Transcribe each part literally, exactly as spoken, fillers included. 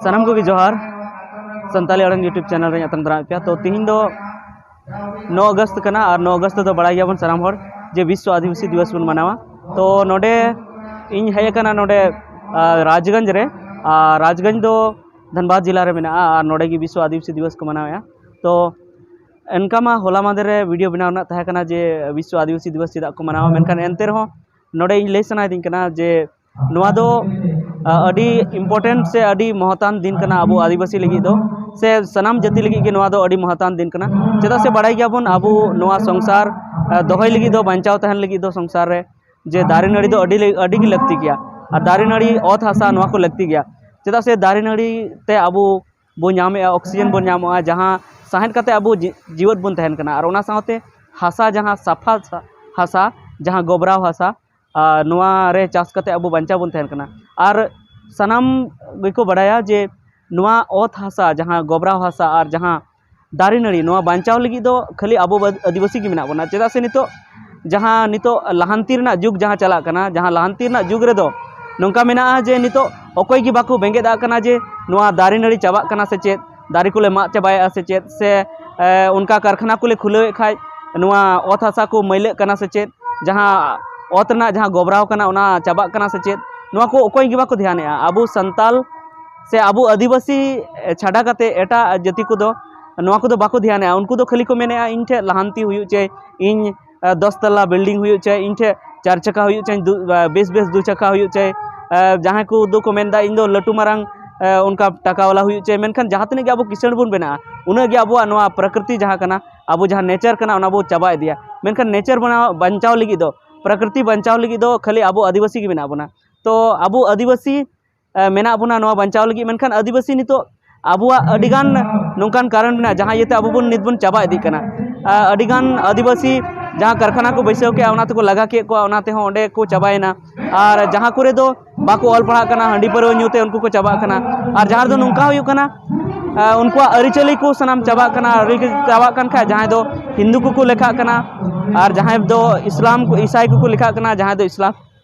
ᱥᱟᱱᱟᱢ ᱠᱚᱜᱮ ᱡᱚᱦᱟᱨ᱾ ᱥᱟᱱᱛᱟᱲᱤ ᱟᱲᱟᱝ YouTube ᱪᱮᱱᱮᱞ ᱨᱮᱧ ᱟᱛᱟᱝ ᱫᱟᱨᱟᱢᱮᱫ ᱯᱮᱭᱟ᱾ ᱛᱚ, ᱛᱤᱦᱤᱧ ᱫᱚ ᱱᱚ ᱟᱜᱚᱥᱴ ᱠᱟᱱᱟ, ᱟᱨ ᱱᱚ ᱟᱜᱚᱥᱴ ᱫᱚ ᱵᱟᱲᱟᱭ ᱜᱮᱭᱟᱵᱚᱱ ᱥᱟᱱᱟᱢ ᱦᱚᱲ ᱡᱮ ᱵᱤᱥᱥᱚ ᱟᱹᱫᱤᱵᱟᱹᱥᱤ ᱫᱤᱵᱚᱥ ᱵᱚᱱ ᱢᱟᱱᱟᱣᱟ᱾ ᱛᱚ, ᱱᱚᱰᱮ ᱤᱧ ᱦᱮᱡ ᱟᱠᱟᱱᱟ ᱱᱚᱰᱮ, ᱟᱨ, ᱨᱟᱡᱽᱜᱚᱸᱡᱽ ᱨᱮ᱾ ᱟᱨ ᱨᱟᱡᱽᱜᱚᱸᱡᱽ ᱫᱚ ᱫᱷᱟᱱᱵᱟᱫᱽ ᱡᱮᱞᱟ ᱨᱮ ᱢᱮᱱᱟᱜᱼᱟ, ᱟᱨ ᱱᱚᱰᱮ ᱜᱮ ᱵᱤᱥᱥᱚ ᱟᱹᱫᱤᱵᱟᱹᱥᱤ ᱫᱤᱵᱚᱥ ᱠᱚ ᱢᱟᱱᱟᱣᱮᱫᱼᱟ᱾ ᱛᱚ, ᱚᱱᱠᱟ ᱢᱟ ᱦᱚᱞᱟ ᱢᱟᱫᱷᱮᱨ ᱨᱮ ᱵᱷᱤᱰᱤᱭᱳ ᱵᱮᱱᱟᱣ ᱨᱮᱱᱟᱜ ᱛᱟᱦᱮᱸ ᱠᱟᱱᱟ ᱡᱮ ᱵᱤᱥᱥᱚ ᱟᱹᱫᱤᱵᱟᱹᱥᱤ ᱫᱤᱵᱚᱥ ᱪᱮᱫᱟᱜ ᱠᱚ ᱢᱟᱱᱟᱣᱟ, ᱢᱮᱱᱠᱷᱟᱱ ᱮᱱᱛᱮ ᱨᱮᱦᱚᱸ ᱱᱚᱰᱮ ᱤᱧ ᱞᱟᱹᱭ ᱥᱟᱱᱟᱭᱮᱫᱤᱧ ᱠᱟᱱᱟ ᱡᱮ ᱱᱚᱣᱟ ᱫᱚ, ᱟ, ᱟᱹᱰᱤ ᱤᱢᱯᱚᱨᱴᱮᱱᱴ ᱥᱮ ᱟᱹᱰᱤ ᱢᱚᱦᱚᱛᱟᱱ ᱫᱤᱱ ᱠᱟᱱᱟ ᱟᱵᱚ ᱟᱹᱫᱤᱵᱟᱹᱥᱤ ᱞᱟᱹᱜᱤᱫ ᱫᱚ, ᱥᱮ ᱥᱟᱱᱟᱢ ᱡᱟᱹᱛᱤ ᱞᱟᱹᱜᱤᱫ ᱜᱮ ᱱᱚᱣᱟ ᱫᱚ ᱟᱹᱰᱤ ᱢᱚᱦᱚᱛᱟᱱ ᱫᱤᱱ ᱠᱟᱱᱟ᱾ ᱪᱮᱫᱟᱜ ᱥᱮ ᱵᱟᱲᱟᱭ ᱜᱮᱭᱟᱵᱚᱱ, ᱟᱵᱚ ᱱᱚᱣᱟ ᱥᱚᱝᱥᱟᱨ, ᱟ, ᱫᱚᱦᱚᱭ ᱞᱟᱹᱜᱤᱫ ᱫᱚ, ᱵᱟᱧᱪᱟᱣ ᱛᱟᱦᱮᱱ ᱞᱟᱹᱜᱤᱫ ᱫᱚ ᱥᱚᱝᱥᱟᱨ ᱨᱮ ᱡᱮ ᱫᱟᱨᱮ ᱱᱟᱹᱲᱤ ᱫᱚ ᱟᱹᱰᱤ ᱞᱟᱹ-, ᱟᱹᱰᱤ ᱜᱮ ᱞᱟᱹᱠᱛᱤ ᱜᱮᱭᱟ᱾ ᱟᱨ ᱫᱟᱨᱮ ᱱᱟᱹᱲᱤ, ᱚᱛ ᱦᱟᱥᱟ, ᱱᱚᱣᱟ ᱠᱚ ᱞᱟᱹᱠᱛᱤ ᱜᱮᱭᱟ᱾ ᱪᱮᱫᱟᱜ ᱥᱮ ᱫᱟᱨᱮ ᱱᱟᱹᱲᱤ ᱛᱮ ᱟᱵᱚ ᱵᱚ ᱧᱟᱢᱮᱜᱼᱟ, ᱚᱠᱥᱤᱡᱮᱱ ᱵᱚᱱ ᱧᱟᱢᱚᱜᱼᱟ, ᱡᱟᱦᱟᱸ ᱥᱟᱦᱮᱸᱫ ᱠᱟᱛᱮ ᱟᱵᱚ ᱡᱤ-, ᱡᱤᱣᱮᱫ ᱵᱚᱱ ᱛᱟᱦᱮᱱ ᱠᱟᱱᱟ᱾ ᱟᱨ ᱚᱱᱟ ᱥᱟᱶᱛᱮ ᱦᱟᱥᱟ, ᱡᱟᱦᱟᱸ ᱥᱟᱯᱷᱟ ᱥᱟ-, ᱦᱟᱥᱟ, ᱡᱟᱦᱟᱸ ᱜᱚᱵᱨᱟᱣ ᱦᱟᱥᱟ, ᱟᱨ ᱱᱚᱣᱟ ᱨᱮ ᱪᱟᱥ ᱠᱟᱛᱮ ᱟᱵᱚ ᱵᱟᱧᱪᱟᱣ ᱵᱚᱱ ᱛᱟᱦᱮᱱ ᱠᱟᱱᱟ᱾ ᱟᱨ ᱥᱟᱱᱟᱢ ᱜᱮᱠᱚ ᱵᱟᱲᱟᱭᱟ ᱡᱮ ᱱᱚᱣᱟ ᱚᱛ ᱦᱟᱥᱟ, ᱡᱟᱦᱟᱸ ᱜᱚᱵᱨᱟᱣ ᱦᱟᱥᱟ ᱟᱨ ᱡᱟᱦᱟᱸ ᱫᱟᱨᱮ ᱱᱟᱹᱲᱤ, ᱱᱚᱣᱟ ᱵᱟᱧᱪᱟᱣ ᱞᱟᱹᱜᱤᱫ ᱫᱚ ᱠᱷᱟᱹᱞᱤ ᱟᱵᱚ ᱵᱟ-, ᱟᱹᱫᱤᱵᱟᱹᱥᱤ ᱜᱮ ᱢᱮᱱᱟᱜ ᱵᱚᱱᱟ᱾ ᱪᱮᱫᱟᱜ ᱥᱮ ᱱᱤᱛᱚᱜ ᱡᱟᱦᱟᱸ ᱱᱤᱛᱚᱜ ᱞᱟᱦᱟᱱᱛᱤ ᱨᱮᱱᱟᱜ ᱡᱩᱜᱽ ᱡᱟᱦᱟᱸ ᱪᱟᱞᱟᱜ ᱠᱟᱱᱟ, ᱡᱟᱦᱟᱸ ᱞᱟᱦᱟᱱᱛᱤ ᱨᱮᱱᱟᱜ ᱡᱩᱜᱽ ᱨᱮᱫᱚ ᱱᱚᱝᱠᱟ ᱢᱮᱱᱟᱜᱼᱟ ᱡᱮ ᱱᱤᱛᱚᱜ ᱚᱠᱚᱭ ᱜᱮ ᱵᱟᱠᱚ ᱵᱮᱸᱜᱮᱫ ᱟᱜ ᱠᱟᱱᱟ ᱡᱮ ᱱᱚᱣᱟ ᱫᱟᱨᱮ ᱱᱟᱹᱲᱤ ᱪᱟᱵᱟᱜ ᱠᱟᱱᱟ ᱥᱮ ᱪᱮᱫ, ᱫᱟᱨᱮ ᱠᱚᱞᱮ ᱢᱟᱜ ᱪᱟᱵᱟᱭᱮᱫᱼᱟ ᱥᱮ ᱪᱮᱫ, ᱥᱮ, ᱮ, ᱚᱱᱠᱟ ᱠᱟᱨᱠᱷᱟᱱᱟ ᱠᱚᱞᱮ ᱠᱷᱩᱞᱟᱹᱣᱮᱫ ᱠᱷᱟᱡ ᱱᱚᱣᱟ ᱚᱛ ᱦᱟᱥᱟ ᱠᱚ ᱢᱟᱹᱭᱞᱟᱹᱜ ᱠᱟᱱᱟ ᱥᱮ ᱪᱮᱫ, ᱡᱟᱦᱟᱸ ᱚᱛ ᱨᱮᱱᱟᱜ ᱡᱟᱦᱟᱸ ᱜᱚᱵᱨᱟᱣ ᱠᱟᱱᱟ ᱚᱱᱟ ᱪᱟᱵᱟᱜ ᱠᱟᱱᱟ ᱥᱮ ᱪᱮᱫ, ᱱᱚᱣᱟ ᱠᱚ ᱚᱠᱚᱭ ᱜᱮ ᱵᱟᱠᱚ ᱫᱷᱮᱭᱟᱱᱮᱜᱼᱟ᱾ ᱟᱵᱚ ᱥᱟᱱᱛᱟᱞ ᱥᱮ ᱟᱵᱚ ᱟᱹᱫᱤᱵᱟᱹᱥᱤ ᱪᱷᱟᱰᱟ ᱠᱟᱛᱮ ᱮᱴᱟᱜ ᱡᱟᱹᱛᱤ ᱠᱚᱫᱚ ᱱᱚᱣᱟ ᱠᱚᱫᱚ ᱵᱟᱠᱚ ᱫᱷᱮᱭᱟᱱᱮᱜᱼᱟ᱾ ᱩᱱᱠᱩ ᱫᱚ ᱠᱷᱟᱹᱞᱤ ᱠᱚ ᱢᱮᱱᱮᱜᱼᱟ, "ᱤᱧ ᱴᱷᱮᱱ ᱞᱟᱦᱟᱱᱛᱤ ᱦᱩᱭᱩᱜ ᱪᱟᱹᱭ, ᱤᱧ, ᱮ, ᱫᱚᱥ ᱛᱟᱞᱟ ᱵᱤᱞᱰᱤᱝ ᱦᱩᱭᱩᱜ ᱪᱟᱹᱭ, ᱤᱧ ᱴᱷᱮᱱ ᱪᱟᱨ ᱪᱟᱠᱟ ᱦᱩᱭᱩᱜ ᱪᱟᱹᱭ, ᱫᱩ-, ᱮ, ᱵᱮᱥ ᱵᱮᱥ ᱫᱩ ᱪᱟᱠᱟ ᱦᱩᱭᱩᱜ ᱪᱟᱹᱭ", ᱮ, ᱡᱟᱦᱟᱸᱭ ᱠᱚ ᱫᱚ ᱠᱚ ᱢᱮᱱᱫᱟ, "ᱤᱧ ᱫᱚ ᱞᱟᱹᱴᱩ ᱢᱟᱨᱟᱝ, ᱮ, ᱚᱱᱠᱟ ᱴᱟᱠᱟ ᱣᱟᱞᱟ ᱦᱩᱭᱩᱜ ᱪᱟᱹᱭ", ᱢᱮᱱᱠᱷᱟᱱ ᱡᱟᱦᱟᱸ ᱛᱤᱱᱟᱹᱜ ᱜᱮ ᱟᱵᱚ ᱠᱤᱥᱟᱹᱬ ᱵᱚᱱ ᱵᱮᱱᱟᱜᱼᱟ, ᱩᱱᱟᱹᱜ ᱜᱮ ᱟᱵᱚᱣᱟᱜ ᱱᱚᱣᱟ ᱯᱨᱚᱠᱨᱤᱛᱤ ᱡᱟᱦᱟᱸ ᱠᱟᱱᱟ, ᱟᱵᱚ ᱡᱟᱦᱟᱸ ᱱᱮᱪᱟᱨ ᱠᱟᱱᱟ, ᱚᱱᱟ ᱵᱚ ᱪᱟᱵᱟ ᱤᱫᱤᱭᱟ᱾ ᱢᱮᱱᱠᱷᱟᱱ ᱱᱮᱪᱟᱨ ᱵᱮᱱᱟᱣ, ᱵᱟᱧᱪᱟᱣ ᱞᱟᱹᱜᱤᱫ ᱫᱚ, ᱯᱨᱚᱠᱨᱤᱛᱤ ᱵᱟᱧᱪᱟᱣ ᱞᱟᱹᱜᱤᱫ ᱫᱚ ᱠᱷᱟᱹᱞᱤ ᱟᱵᱚ ᱟᱹᱫᱤᱵᱟᱹᱥᱤ ᱜᱮ ᱢᱮᱱᱟᱜ ᱵᱚᱱᱟ᱾ ᱛᱚ ᱟᱵᱚ ᱟᱹᱫᱤᱵᱟᱹᱥᱤ ᱮ, ᱢᱮᱱᱟᱜ ᱵᱚᱱᱟ ᱱᱚᱣᱟ ᱵᱟᱧᱪᱟᱣ ᱞᱟᱹᱜᱤᱫ, ᱢᱮᱱᱠᱷᱟᱱ ᱟᱹᱫᱤᱵᱟᱹᱥᱤ ᱱᱤᱛᱚᱜ ᱟᱵᱚᱣᱟᱜ ᱟᱹᱰᱤᱜᱟᱱ ᱱᱚᱝᱠᱟᱱ ᱠᱟᱨᱚᱱ ᱢᱮᱱᱟᱜᱼᱟ, ᱡᱟᱦᱟᱸ ᱤᱭᱟᱹᱛᱮ ᱟᱵᱚ ᱵᱚᱱ ᱱᱤᱛ ᱵᱚᱱ ᱪᱟᱵᱟ ᱤᱫᱤᱜ ᱠᱟᱱᱟ᱾ ᱮ, ᱟᱹᱰᱤᱜᱟᱱ ᱟᱹᱫᱤᱵᱟᱹᱥᱤ ᱡᱟᱦᱟᱸ ᱠᱟᱨᱠᱷᱟᱱᱟ ᱠᱚ ᱵᱟᱹᱭᱥᱟᱹᱣ ᱠᱮᱜᱼᱟ, ᱚᱱᱟ ᱛᱮᱠᱚ ᱞᱟᱜᱟ ᱠᱮᱫ ᱠᱚᱣᱟ, ᱚᱱᱟ ᱛᱮᱦᱚᱸ ᱚᱸᱰᱮ ᱠᱚ ᱪᱟᱵᱟᱭᱮᱱᱟ᱾ ᱟᱨ ᱡᱟᱦᱟᱸ ᱠᱚᱨᱮ ᱫᱚ ᱵᱟᱠᱚ ᱚᱞ ᱯᱟᱲᱦᱟᱜ ᱠᱟᱱᱟ, ᱦᱟᱺᱰᱤ ᱯᱟᱹᱣᱨᱟᱹ ᱧᱩ ᱛᱮ ᱩᱱᱠᱩ ᱠᱚ ᱪᱟᱵᱟᱜ ᱠᱟᱱᱟ᱾ ᱟᱨ ᱡᱟᱦᱟᱸ ᱨᱮᱫᱚ ᱱᱚᱝᱠᱟ ᱦᱩᱭᱩᱜ ᱠᱟᱱᱟ, ᱮ, ᱩᱱᱠᱩᱣᱟᱜ ᱟᱹᱨᱤᱪᱟᱹᱞᱤ ᱠᱚ ᱥᱟᱱᱟᱢ ᱪᱟᱵᱟᱜ ᱠᱟᱱᱟ᱾ ᱟᱹᱨᱤᱪᱟᱹᱞᱤ ᱪᱟᱵᱟᱜ ᱠᱟᱱ ᱠᱷᱟᱡ ᱡᱟᱦᱟᱸᱭ ᱫᱚ ᱦᱤᱱᱫᱩ ᱠᱚᱠᱚ ᱞᱮᱠᱷᱟᱜ ᱠᱟᱱᱟ, ᱟᱨ ᱡᱟᱦᱟᱸᱭ ᱫᱚ ᱤᱥᱞᱟᱢ ᱠᱚ, ᱤᱥᱟᱭ ᱠᱚᱠᱚ ᱞᱮᱠᱷᱟᱜ ᱠᱟᱱᱟ, ᱡᱟᱦᱟᱸᱭ ᱫᱚ ᱤᱥᱞᱟᱢ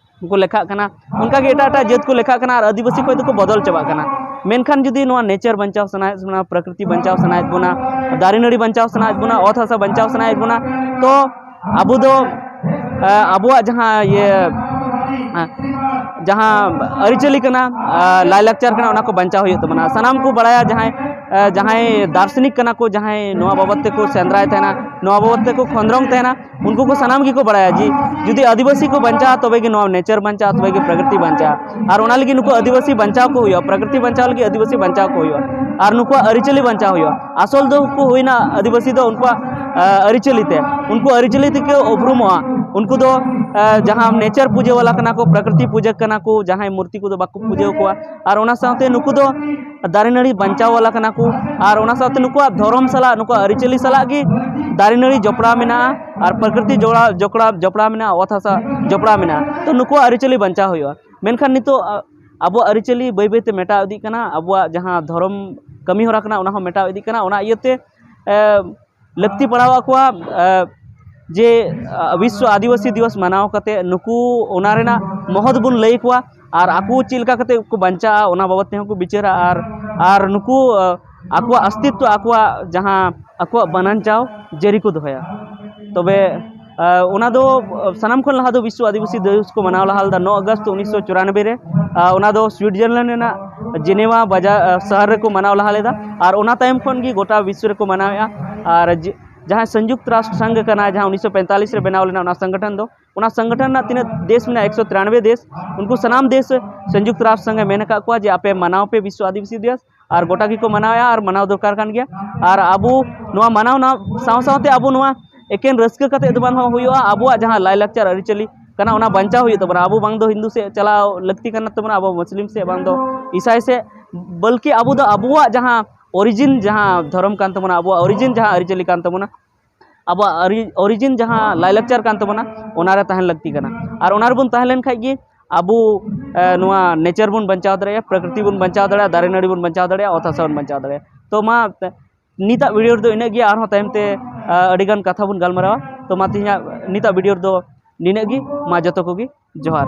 ᱠᱚ ᱞᱮᱠᱷᱟᱜ ᱠᱟᱱᱟ, ᱚᱱᱠᱟᱜᱮ ᱮᱴᱟᱜ ᱮᱴᱟᱜ ᱡᱟᱹᱛ ᱠᱚ ᱞᱮᱠᱷᱟᱜ ᱠᱟᱱᱟ ᱟᱨ ᱟᱹᱫᱤᱵᱟᱹᱥᱤ ᱠᱷᱚᱱ ᱫᱚᱠᱚ ᱵᱚᱫᱚᱞ ᱪᱟᱵᱟᱜ ᱠᱟᱱᱟ᱾ ᱢᱮᱱᱠᱷᱟᱱ ᱡᱩᱫᱤ ᱱᱚᱣᱟ ᱱᱮᱪᱟᱨ ᱵᱟᱧᱪᱟᱣ ᱥᱟᱱᱟᱭᱮᱫ ᱵᱚᱱᱟ, ᱯᱨᱟᱠᱨᱤᱛᱤ ᱵᱟᱧᱪᱟᱣ ᱥᱟᱱᱟᱭᱮᱫ ᱵᱚᱱᱟ, ᱫᱟᱨᱮ ᱱᱟᱹᱲᱤ ᱵᱟᱧᱪᱟᱣ ᱥᱟᱱᱟᱭᱮᱫ ᱵᱚᱱᱟ, ᱚᱛ ᱦᱟᱥᱟ ᱵᱟᱧᱪᱟᱣ ᱥᱟᱱᱟᱭᱮᱫ ᱵᱚᱱᱟ, ᱛᱚ ᱟᱵᱚ ᱫᱚ ᱟᱵᱚᱣᱟᱜ ᱡᱟᱦᱟᱸ ᱤᱭᱟᱹ ᱡᱟᱦᱟᱸ ᱟᱹᱨᱤᱪᱟᱹᱞᱤ ᱠᱟᱱᱟ, ᱞᱟᱭᱼᱞᱟᱠᱪᱟᱨ ᱠᱟᱱᱟ, ᱚᱱᱟ ᱠᱚ ᱵᱟᱧᱪᱟᱣ ᱦᱩᱭᱩᱜ ᱛᱟᱵᱚᱱᱟ᱾ ᱥᱟᱱᱟᱢ ᱠᱚ ᱵᱟᱲᱟᱭᱟ, ᱡᱟᱦᱟᱸᱭ ᱡᱟᱦᱟᱸᱭ ᱫᱟᱨᱥᱚᱱᱤᱠ ᱠᱟᱱᱟ ᱠᱚ, ᱡᱟᱦᱟᱸᱭ ᱱᱚᱣᱟ ᱵᱟᱵᱚᱫ ᱛᱮᱠᱚ ᱥᱮᱸᱫᱽᱨᱟᱭ ᱛᱟᱦᱮᱱᱟ, ᱱᱚᱣᱟ ᱵᱟᱵᱚᱫ ᱛᱮᱠᱚ ᱠᱷᱚᱸᱫᱽᱨᱚᱝ ᱛᱟᱦᱮᱱᱟ, ᱩᱱᱠᱩ ᱠᱚ ᱥᱟᱱᱟᱢ ᱜᱮᱠᱚ ᱵᱟᱲᱟᱭᱟ ᱡᱮ ᱡᱩᱫᱤ ᱟᱹᱫᱤᱵᱟᱹᱥᱤ ᱠᱚ ᱵᱟᱧᱪᱟᱜᱼᱟ, ᱛᱚᱵᱮ ᱜᱮ ᱱᱚᱣᱟ ᱱᱮᱪᱟᱨ ᱵᱟᱧᱪᱟᱜᱼᱟ, ᱛᱚᱵᱮ ᱜᱮ ᱯᱨᱟᱠᱨᱤᱛᱤ ᱵᱟᱧᱪᱟᱜᱼᱟ᱾ ᱟᱨ ᱚᱱᱟ ᱞᱟᱹᱜᱤᱫ ᱱᱩᱠᱩ ᱟᱹᱫᱤᱵᱟᱹᱥᱤ ᱵᱟᱧᱪᱟᱣ ᱠᱚ ᱦᱩᱭᱩᱜᱼᱟ, ᱯᱨᱟᱠᱨᱤᱛᱤ ᱵᱟᱧᱪᱟᱣ ᱞᱟᱹᱜᱤᱫ ᱟᱹᱫᱤᱵᱟᱹᱥᱤ ᱵᱟᱧᱪᱟᱣ ᱠᱚ ᱦᱩᱭᱩᱜᱼᱟ, ᱟᱨ ᱱᱩᱠᱩᱣᱟᱜ ᱟᱹᱨᱤᱪᱟᱹᱞᱤ ᱵᱟᱧᱪᱟᱣ ᱦᱩᱭᱩᱜᱼᱟ᱾ ᱟᱥᱚᱞ ᱫᱚ ᱩᱱᱠᱩ ᱦᱩᱭᱱᱟ ᱟᱹᱫᱤᱵᱟᱹᱥᱤ ᱫᱚ ᱩᱱᱠᱩᱣᱟᱜ ᱟᱹᱨᱤᱪᱟᱹᱞᱤ ᱛᱮ, ᱩᱱᱠᱩ ᱟᱹᱨᱤᱪᱟᱹᱞᱤ ᱛᱮᱠᱚ ᱩᱯᱨᱩᱢᱚᱜᱼᱟ᱾ ᱩᱱᱠᱩ ᱫᱚ ᱡᱟᱦᱟᱸ ᱱᱮᱪᱟᱨ ᱯᱩᱡᱟᱹ ᱵᱟᱞᱟ ᱠᱟᱱᱟ ᱠᱚ, ᱯᱨᱟᱠᱨᱤᱛᱤ ᱯᱩᱡᱟᱹ ᱠᱟᱱᱟ ᱠᱚ, ᱡᱟᱦᱟᱸᱭ ᱢᱩᱨᱛᱤ ᱠᱚᱫᱚ ᱵᱟᱠᱚ ᱯᱩᱡᱟᱹ ᱟᱠᱚᱣᱟ᱾ ᱟᱨ ᱚᱱᱟ ᱥᱟᱶᱛᱮ ᱱᱩᱠᱩ ᱫᱚ ᱫᱟᱨᱮ ᱱᱟᱹᱲᱤ ᱵᱟᱧᱪᱟᱣ ᱵᱟᱞᱟ ᱠᱟᱱᱟ ᱠᱚ, ᱟᱨ ᱚᱱᱟ ᱥᱟᱶᱛᱮ ᱱᱩᱠᱩᱣᱟᱜ ᱫᱷᱚᱨᱚᱢ ᱥᱟᱞᱟᱜ, ᱱᱩᱠᱩᱣᱟᱜ ᱟᱹᱨᱤᱪᱟᱹᱞᱤ ᱥᱟᱞᱟᱜ ᱜᱮ ᱫᱟᱨᱮ ᱱᱟᱹᱲᱤ ᱡᱚᱯᱲᱟᱣ ᱢᱮᱱᱟᱜᱼᱟ, ᱟᱨ ᱯᱨᱟᱠᱨᱤᱛᱤ ᱡᱚᱲᱟᱣ, ᱡᱚᱯᱲᱟᱣ, ᱡᱚᱯᱲᱟᱣ ᱢᱮᱱᱟᱜᱼᱟ, ᱚᱛ ᱦᱟᱥᱟ ᱡᱚᱯᱲᱟᱣ ᱢᱮᱱᱟᱜᱼᱟ᱾ ᱛᱚ ᱱᱩᱠᱩᱣᱟᱜ ᱟᱹᱨᱤᱪᱟᱹᱞᱤ ᱵᱟᱧᱪᱟᱣ ᱦᱩᱭᱩᱜᱼᱟ᱾ ᱢᱮᱱᱠᱷᱟᱱ ᱱᱤᱛᱚᱜ ᱟᱵᱚᱣᱟᱜ ᱟᱹᱨᱤᱪᱟᱹᱞᱤ ᱵᱟᱹᱭ ᱵᱟᱹᱭᱛᱮ ᱢᱮᱴᱟᱣ ᱤᱫᱤᱜ ᱠᱟᱱᱟ, ᱟᱵᱚᱣᱟᱜ ᱡᱟᱦᱟᱸ ᱫᱷᱚᱨᱚᱢ ᱠᱟᱹᱢᱤ ᱦᱚᱨᱟ ᱠᱟᱱᱟ, ᱚᱱᱟ ᱦᱚᱸ ᱢᱮᱴᱟᱣ ᱤᱫᱤᱜ ᱠᱟᱱᱟ᱾ ᱚᱱᱟ ᱤᱭᱟᱹᱛᱮ ᱞᱟᱹᱠᱛᱤ ᱯᱟᱲᱟᱣ ᱟᱠᱚᱣᱟ ᱡᱮ ᱵᱤᱥᱥᱚ ᱟᱹᱫᱤᱵᱟᱹᱥᱤ ᱫᱤᱵᱚᱥ ᱢᱟᱱᱟᱣ ᱠᱟᱛᱮ ᱱᱩᱠᱩ ᱚᱱᱟ ᱨᱮᱱᱟᱜ ᱢᱚᱦᱚᱛ ᱵᱚᱱ ᱞᱟᱹᱭ ᱟᱠᱚᱣᱟ, ᱟᱨ ᱟᱠᱚ ᱪᱮᱫ ᱞᱮᱠᱟ ᱠᱟᱛᱮ ᱠᱚ ᱵᱟᱧᱪᱟᱜᱼᱟ, ᱚᱱᱟ ᱵᱟᱵᱚᱫ ᱛᱮᱦᱚᱸ ᱠᱚ ᱵᱤᱪᱟᱹᱨᱟ᱾ ᱟᱨ ᱟᱨ ᱱᱩᱠᱩ ᱟᱠᱚᱣᱟᱜ ᱚᱥᱛᱤᱛᱛᱚ, ᱟᱠᱚᱣᱟᱜ ᱡᱟᱦᱟᱸ ᱟᱠᱚᱣᱟᱜ ᱵᱟᱱᱟᱱ ᱪᱟᱣ ᱡᱟᱹᱨᱤ ᱠᱚ ᱫᱚᱦᱚᱭᱟ᱾ ᱛᱚᱵᱮ ᱚᱱᱟ ᱫᱚ ᱥᱟᱱᱟᱢ ᱠᱷᱚᱱ ᱞᱟᱦᱟ ᱫᱚ ᱵᱤᱥᱥᱚ ᱟᱹᱫᱤᱵᱟᱹᱥᱤ ᱫᱤᱵᱚᱥ ᱠᱚ ᱢᱟᱱᱟᱣ ᱞᱟᱦᱟ ᱞᱮᱫᱟ ᱱᱚ ᱟᱜᱚᱥᱴ ᱩᱱᱤᱥᱥᱚ ᱪᱩᱨᱟᱱᱚᱵᱵᱳᱭ ᱨᱮ᱾ ᱚᱱᱟ ᱫᱚ ᱥᱩᱭᱤᱡᱟᱨᱞᱮᱱᱰ ᱨᱮᱱᱟᱜ ᱡᱮᱱᱮᱣᱟ ᱵᱟᱡᱟᱨ ᱥᱟᱦᱟᱨ ᱨᱮᱠᱚ ᱢᱟᱱᱟᱣ ᱞᱟᱦᱟ ᱞᱮᱫᱟ, ᱟᱨ ᱚᱱᱟ ᱛᱟᱭᱚᱢ ᱠᱷᱚᱱ ᱜᱮ ᱜᱚᱴᱟ ᱵᱤᱥᱥᱚ ᱨᱮᱠᱚ ᱢᱟᱱᱟᱣᱮᱫᱼᱟ᱾ ᱟᱨ ᱡᱟᱦᱟᱸ ᱥᱚᱝᱡᱩᱠᱛ ᱨᱟᱥᱴᱨ ᱥᱚᱝᱜᱷ ᱠᱟᱱᱟ, ᱡᱟᱦᱟᱸ ᱩᱱᱤᱥᱥᱚ ᱯᱚᱸᱭᱛᱟᱞᱞᱤᱥ ᱨᱮ ᱵᱮᱱᱟᱣ ᱞᱮᱱᱟ, ᱚᱱᱟ ᱥᱚᱝᱜᱚᱴᱷᱚᱱ ᱫᱚ, ᱚᱱᱟ ᱥᱚᱝᱜᱚᱴᱷᱚᱱ ᱨᱮᱱᱟᱜ ᱛᱤᱱᱟᱹᱜ ᱫᱮᱥ ᱢᱮᱱᱟᱜᱼᱟ, ᱮᱠᱥᱚ ᱛᱤᱨᱟᱱᱚᱵᱵᱳᱭ ᱫᱮᱥ, ᱩᱱᱠᱩ ᱥᱟᱱᱟᱢ ᱫᱮᱥ ᱥᱚᱝᱡᱩᱠᱛ ᱨᱟᱥᱴᱨ ᱥᱚᱝᱜᱷᱮ ᱢᱮᱱ ᱟᱠᱟᱫ ᱠᱚᱣᱟ ᱡᱮ ᱟᱯᱮ ᱢᱟᱱᱟᱣ ᱯᱮ ᱵᱤᱥᱥᱚ ᱟᱹᱫᱤᱵᱟᱹᱥᱤ ᱫᱤᱵᱚᱥ, ᱟᱨ ᱜᱚᱴᱟ ᱜᱮᱠᱚ ᱢᱟᱱᱟᱣᱮᱫᱼᱟ, ᱟᱨ ᱢᱟᱱᱟᱣ ᱫᱚᱨᱠᱟᱨ ᱠᱟᱱ ᱜᱮᱭᱟ᱾ ᱟᱨ ᱟᱵᱚ ᱱᱚᱣᱟ ᱢᱟᱱᱟᱣ ᱥᱟᱶ ᱥᱟᱶᱛᱮ ᱟᱵᱚ ᱱᱚᱣᱟ ᱮᱠᱮᱱ ᱨᱟᱹᱥᱠᱟᱹ ᱠᱟᱛᱮ ᱫᱚ ᱵᱟᱝ ᱦᱩᱭᱩᱜᱼᱟ, ᱟᱵᱚᱣᱟᱜ ᱡᱟᱦᱟᱸ ᱞᱟᱭᱼᱞᱟᱠᱪᱟᱨ ᱟᱹᱨᱤᱪᱟᱹᱞᱤ ᱠᱟᱱᱟ, ᱚᱱᱟ ᱵᱟᱧᱪᱟᱣ ᱦᱩᱭᱩᱜ ᱛᱟᱵᱚᱱᱟ᱾ ᱟᱵᱚ ᱵᱟᱝ ᱫᱚ ᱦᱤᱱᱫᱩ ᱥᱮᱫ ᱪᱟᱞᱟᱣ ᱞᱟᱹᱠᱛᱤ ᱠᱟᱱ ᱛᱟᱵᱚᱱᱟ, ᱟᱵᱚ ᱢᱩᱥᱞᱤᱢ ᱥᱮᱫ, ᱵᱟᱝ ᱫᱚ ᱤᱥᱟᱭ ᱥᱮᱫ, ᱵᱚᱞᱠᱤ ᱟᱵᱚ ᱫᱚ ᱟᱵᱚᱣᱟᱜ ᱡᱟᱦᱟᱸ ᱚᱨᱤᱡᱤᱱ, ᱡᱟᱦᱟᱸ ᱫᱷᱚᱨᱚᱢ ᱠᱟᱱ ᱛᱟᱵᱚᱱᱟ, ᱟᱵᱚᱣᱟᱜ ᱚᱨᱤᱡᱤᱱ ᱡᱟᱦᱟᱸ ᱟᱹᱨᱤᱪᱟᱹᱞᱤ ᱠᱟᱱ ᱛᱟᱵᱚᱱᱟ, ᱟᱵᱚᱣᱟᱜ ᱚᱨᱤᱡᱤᱱ ᱡᱟᱦᱟᱸ ᱞᱟᱭᱼᱞᱟᱠᱪᱟᱨ ᱠᱟᱱ ᱛᱟᱵᱚᱱᱟ, ᱚᱱᱟᱨᱮ ᱛᱟᱦᱮᱱ ᱞᱟᱹᱠᱛᱤ ᱠᱟᱱᱟ᱾ ᱟᱨ ᱚᱱᱟ ᱨᱮᱵᱚᱱ ᱛᱟᱦᱮᱸ ᱞᱮᱱ ᱠᱷᱟᱡ ᱜᱮ ᱟᱵᱚ ᱱᱚᱣᱟ ᱱᱮᱪᱟᱨ ᱵᱚᱱ ᱵᱟᱧᱪᱟᱣ ᱫᱟᱲᱮᱭᱟᱜᱼᱟ, ᱯᱨᱟᱠᱨᱤᱛᱤ ᱵᱚᱱ ᱵᱟᱧᱪᱟᱣ ᱫᱟᱲᱮᱭᱟᱜᱼᱟ, ᱫᱟᱨᱮ ᱱᱟᱹᱲᱤ ᱵᱚᱱ ᱵᱟᱧᱪᱟᱣ ᱫᱟᱲᱮᱭᱟᱜᱼᱟ, ᱚᱛ ᱦᱟᱥᱟ ᱵᱚᱱ ᱵᱟᱧᱪᱟᱣ ᱫᱟᱲᱮᱭᱟᱜᱼᱟ᱾ ᱛᱚ ᱢᱟ ᱱᱤᱛᱟᱜ ᱵᱷᱤᱰᱤᱭᱳ ᱨᱮᱫᱚ ᱤᱱᱟᱹᱜ ᱜᱮ᱾ ᱟᱨᱦᱚᱸ ᱛᱟᱭᱚᱢ ᱛᱮ ᱟᱹᱰᱤᱜᱟᱱ ᱠᱟᱛᱷᱟ ᱵᱚᱱ ᱜᱟᱞᱢᱟᱨᱟᱣᱟ᱾ ᱛᱚ ᱢᱟ ᱛᱮᱦᱮᱧᱟᱜ ᱱᱤᱛᱟᱜ ᱵᱷᱤᱰᱤᱭᱳ ᱨᱮᱫᱚ ᱱᱤᱱᱟᱹᱜ ᱜᱮ᱾ ᱢᱟ ᱡᱚᱛᱚ ᱠᱚᱜᱮ ᱡᱚᱦᱟᱨ᱾